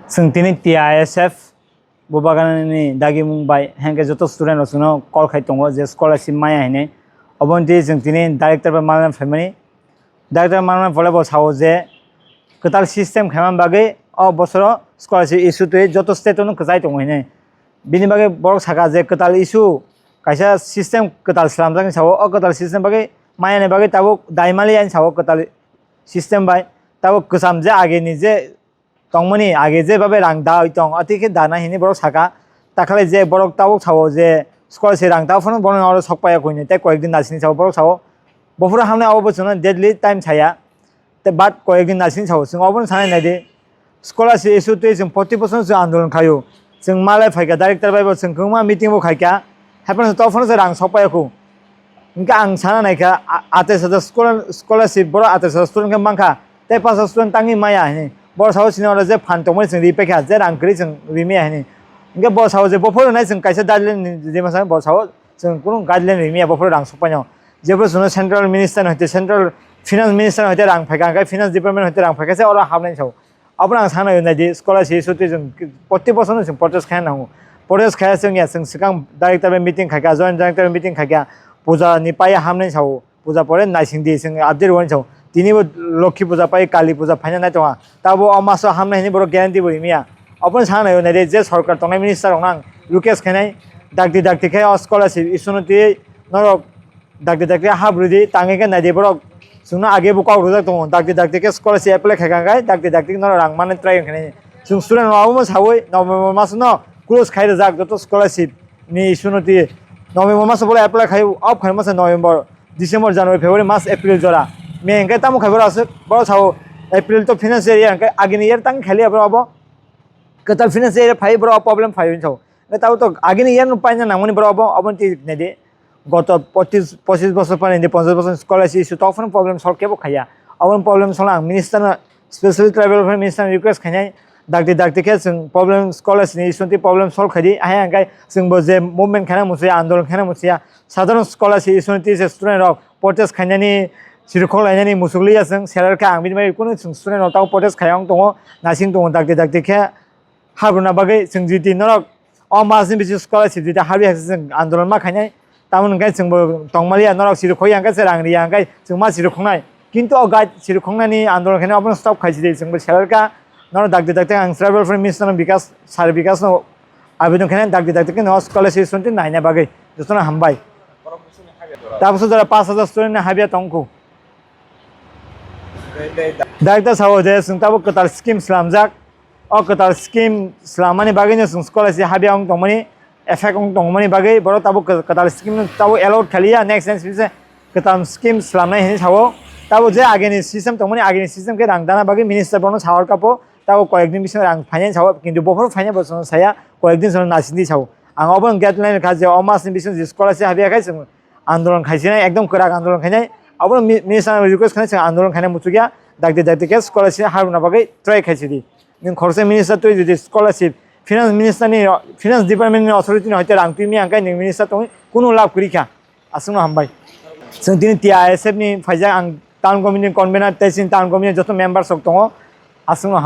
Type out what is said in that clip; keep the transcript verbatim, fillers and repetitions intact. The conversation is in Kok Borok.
Chwng tini T I S F Bubagrani dagimung bai hwnkhe joto student rok chwngno call khai tongo je scholarship maya hinwi. Oboni twi chwng tini director bai malna phaimani. Director malna phole bo sao je kwtal system khaima bagwi o bosoro scholarship issue twi joto state-o no kwchai tongo hinwi. Bini bagwi borok saka je kwtal issue kaisa system kwtal slamjakni sao, o kwtal system bagwi mayani bagwi tabuk daimali ani sao kwtal system bai. Tabuk kwcham je ageni je tongmani age je babe rang da oi tong, ati khe dana hini borok saka. Takhalai je borok tabuk sao je scholarship rang ta phano borok oro sok paya koi ni, tei koyek din nasini sao borok sao. Bophuru hamnai abo bo chwngno deadly time saya. Tei but koyek din nasini sao, chwng obono sanai nai di. Scholarship issue twi chwng proti bochor chwng andolon khaio. Chwng malai phaikha director bai bo chwng kwbangma meeting bo khaikha. Haiphano tok phano se rang sok paya khu. Hingke ang sana naikha, a-, atais hajar scholar-, scholarship borok atais hajar student khe mankha, tei pash hajar student tangwi maya hinwi. Borok sao sini oro je phan tongmani chwng ri paikha, je rang kwrwi chwng ri maya hinwi. Hingke bo sao je bophuru nai chwng kaisa guideline ri masa, bo sao chwng kunu guideline ri maya bophuru rang sok paino. Jephuru chwngno central minister hoite, central finance minister hoite rang phaikha, hingke finance department hoite rang phaikha se oro hapnai sao. Abono ang sana nai di, scholarship issue twi chwng proti bochorno chwng protest khaina nango. Protest khaya chwng ya, chwng swkang director bai meeting khaikha, joint director bai meeting khaikha, puja ni pai hamnai sao, puja pore naising di chwng update wani sao. Tini bo Lokhi puja pai, Kali puja phaina nai tonga. Tabo o maso hamnai hinwi borok guarantee bo rimya. Abono sana nai di, je sorkar tongnai minister rok nang request khainai, dakti dakti khe o scholarship issue no twi norok dakti dakti hap rwdi, tangwi khe naidi borok. Chwngno age bo kok rwjak tongo, dakti dakti khe scholarship apply khaikha khe dakti dakti no rang mani try wngkha nini. Chwng student rok abono sawi November masono close khai rwjak joto scholarship ni issue no twi. November maso bole apply khai off khai masa November, December, January, February, March, April jora. May hwnkhe tamo khai borok aswk, borok sao April to financial year hwnkhe agini year tang khali abo abo kwtal financial year phai borok problem phai wngkha. Hwnkhe tabuk to agini year no paina nangmani borok obo, obo twi naidi. Goto pochis, pochis bosor phan hindi ponchas bosor scholarship issue tok phano problem solve kebo khaiya. Obo problem solve ang minister no, specially tribal welfare minister no request khainai, dakti dakti khe chwng problem scholarship ni issue twi problem solve khaidi. Ahai hwnkhe chwng bo je movement khaina musuya, andolon khaina musuya, sadharon scholarship issue twi se student rok protest khainani, sirkhok lainani musuk liya chwng serar khe ang bini bai kunu chwng student rok tabuk protest khaiya wng tongo, naising tongo dakti dakti khe. Habruna bagwi chwng jiti norok o masni bisingo scholarship jiti habwi hai se chwng andolon ma khainai. Tamoni hwnkhe chwngbo tongmaliya, norok siri khokya hwnkhe se rang riya hwnkhe chwng ma siri khoknai. Kintu o guide siri khoknani andolon khainai obono stop khaisidi chwngbo selarkha. Norok dakti dakti ang tribal welfare minister no Bikas, sir Bikas no abidon khainai dakti dakti khe no scholarship sonti naina bagwi jotono hambai. Tabukso jora pash hajar student ni habya tongkhu. Director sao je chwng tabuk kwtal scheme slamjak. O kwtal scheme slamani bagwino chwng scholarship habya wng tongmani, effect wng tongmani bagwi borok tabuk kwtal scheme no tabuk allowed khaliya, next next bise kwtal scheme slamnai hinwi sao. Tabuk je agini system tongmani, agini system khe rang dana bagwi minister bono sahor kapo, tabuk koyek din bisingo rang phainai sao, kintu bophuru phainai bo chwngno saya, koyek din chwngno nasingdi sao. Ang obono guideline kha je o masni bisingo je scholarship habya khai chwng andolon khaisinai, ekdom kwrak andolon khainai. Abono mi-, minister request khainai, chwng andolon khainai muchukya, dakti dakti khe scholarship haruna bagwi try khaisidi. Nwng khoroksa minister twi jodi scholarship, finance minister ni, finance department ni authority ni hoite rang twi maya hwnkhe nwng minister tongwi kunu lab kwrwi kha. Aswkno hambai. Chwng tini T I S F ni phaijak, ang town committee ni convener tei chini town committee ni joto members rok tongo. Aswkno